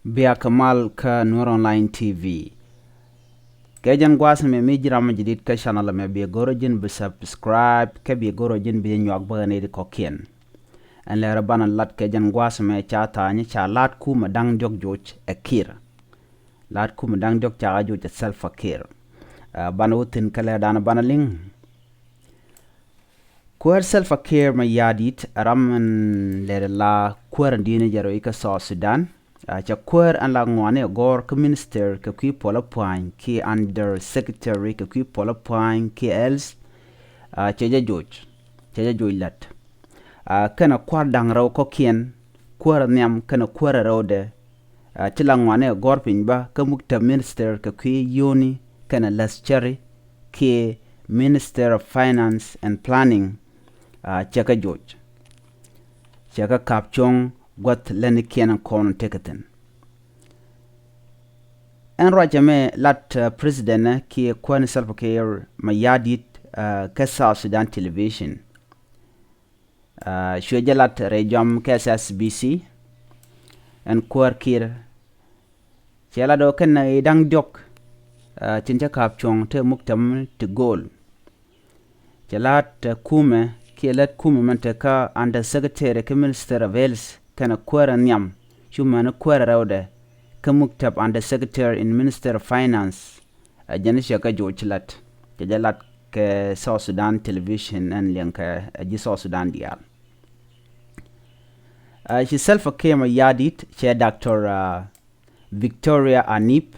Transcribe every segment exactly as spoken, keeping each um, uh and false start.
Bia kɛ mal kä Nuer Online T V. Kɛ jɛn gua̱a̱th mɛ mi ji̱ ram mi ji̱ dit kä channel mɛ, bi go̱rä ji̱n bi subscribe, kɛ bi go̱rä ji̱n bi nyuak bä ni di kɔkiɛn. Ɛn lɛr banɛ lat kɛ jɛn gua̱a̱th mɛ ca tha̱a̱ny ca la̱t kumɛ da̱ŋ diɔ̱k joc ɛ Kiir. La̱t kumɛ da̱ŋ diɔ̱k ca joc ɛ Salva Kiir. Banɛ wä thi̱n kɛ lɛr danɛ banɛ liŋ. Kuäär Salva Kiir Mayardit ram in lɛr la kuäär in di̱i̱n jɛ rɛy kä South Sudan. Cɛ kuäär ɛn la ŋuani gɔr kä minister kɛ kui̱ puɔlä pua̱ny kiɛ under secretary kɛ kui̱ puɔlä pua̱ny kiɛ health. Cɛ jɛ joc, cɛ jɛ joc lät. Kɛnɛ kuäär da̱ŋ rɛw kɔkiɛn, kuäär nhiam kɛnɛ kuäär rɛwdɛ. Ti la ŋuani gɔr piny bä kä muktab minister kɛ kui̱ yoni kɛnɛ läth cɛri kiɛ minister of finance and planning. Cɛ kɛ joc, cɛ kɛ kap cuɔ̱ŋ gua̱th lɛnikiɛn kɔn tekɛ thi̱n. Ɛn ruacɛ mɛ lat president kiɛ kuäär ni Salva Kiir Mayardit kä South Sudan Television. Cuɛ jɛ lat rɛy jɔam kä S S B C. Ɛn kuäär Kiir cɛ lat ɔ kɛn i̱ da̱ŋ diɔ̱k tin cä kap cuɔ̱ŋ te muktab ti go̱o̱l. Cɛ la̱t kumɛ kiɛ lät kumɛ mɛn te kä under secretary kä minister of health kɛnɛ kuäär nhiam, cu mɛn kuäär rɛwdɛ kä muktab under secretary in minister of finance. Ɛ jɛn cɛ kɛ joc lät, cɛ jɛ lat kɛ South Sudan Television ɛn liɛŋ kɛ ɛ ji̱ South Sudan diaal. Ci Salva Kiir Mayardit cɛ Doctor Victoria Anip.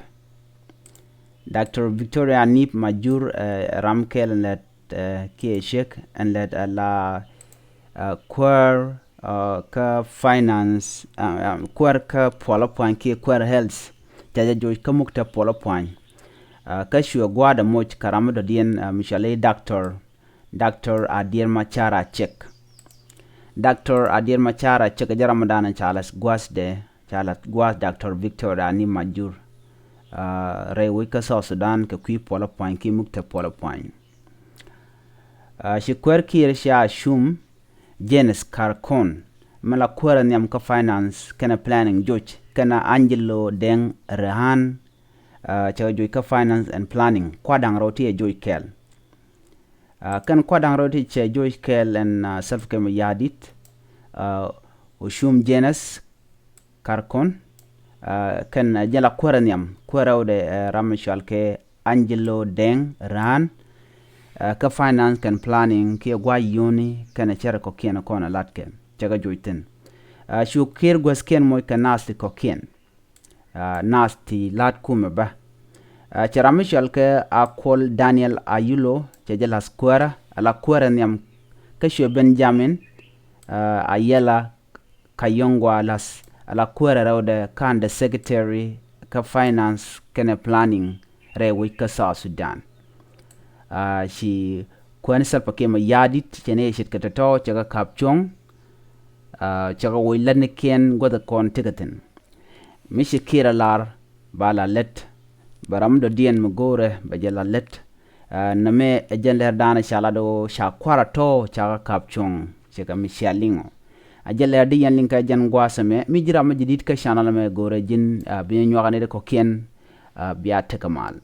Doctor Victoria Anip Majur ram kɛl ɛn lɛt kiɛ ciek ɛn lɛt ala kuäär kä finance, kuäär kä puɔlä pua̱ny kiɛ kuäär health. Cɛ jɛ joc kä muktab puɔlä pua̱ny. Kä cuɛ gua̱a̱dɛ moc kɛ ram mi dɔ̱diɛn mi cɔal i̱ Doctor Doctor Adier Machar Acek. Doctor Adier Machar Acek jɛ ram mi danɛ ca la̱th gua̱a̱thdɛ, ca la̱th gua̱a̱th Doctor Victoria Anip Majur rɛy wec kä South Sudan kɛ kui̱ puɔlä pua̱ny kiɛ muktab puɔlä pua̱ny. Ci kuäär Kiir ca cum James Carcon mi la kuäär nhiam kä finance kɛnɛ planning joc kɛnɛ Angelo Deng Rehan. Cɛ joc kä finance and planning, kua̱r da̱ŋ rɛw ti ɛ joc kɛɛl. Kɛn kua̱r da̱ŋ rɛw ti cɛ joc kɛɛl ɛn Salva Kiir Mayardit, ɔ cum James Carcon. Kɛn jɛ la kuäär nhiam, kuäär rɛwdɛ ram mi cɔal kɛ Angelo Deng Rehan. Kä finance kɛn planning kiɛ gua̱c yoni kɛnɛ cɛr kɔkiɛn kɔn ɛ latkɛ cɛ kɛ joc thi̱n. Cu Kiir guäthkiɛn moc kɛ naath ti kɔkiɛn. Naath ti la̱t kumɛ bä. Cɛ ram mi cɔal kɛ Akuɔl Daniel Ayulo cɛ jɛ la̱th kuäärä, ala kuäärä nhiam kä cuɛ Benjamin Ayala Kayongwa la̱th, ala kuäärä rɛwdɛ kä under secretary kä finance kɛnɛ planning rɛy wec kä South Sudan. Ci kuäär ni Salva Kiir Mayardit cɛ ni ce̱tkɛ tɔ̱tɔ̱ cɛ kɛ kap cuɔ̱ŋ. Cɛ kɛ woc lätnikiɛn guäthɛ kɔn tekɛ thi̱n. Mi ci Kiir a lar ba la lät, bɛ ram dɔ̱diɛn mi go̱o̱rɛ bɛ jɛ la lät. Nɛmɛ ɛ jɛn lɛr danɛ ca lat ɣöö ca kua̱r a tɔ̱ ca kɛ kap cuɔ̱ŋ cɛ kɛ mi cia liŋ ɔ. A jɛ lɛr di yɛn liŋ kɛ jɛn gua̱a̱th ɛmɛ, mi ji̱ ram mi ji̱ di̱t kä channel ɛmɛ, go̱o̱rɛ ji̱n bi nyuak ni di kɔ̱kiɛn. Bia tekɛ mal.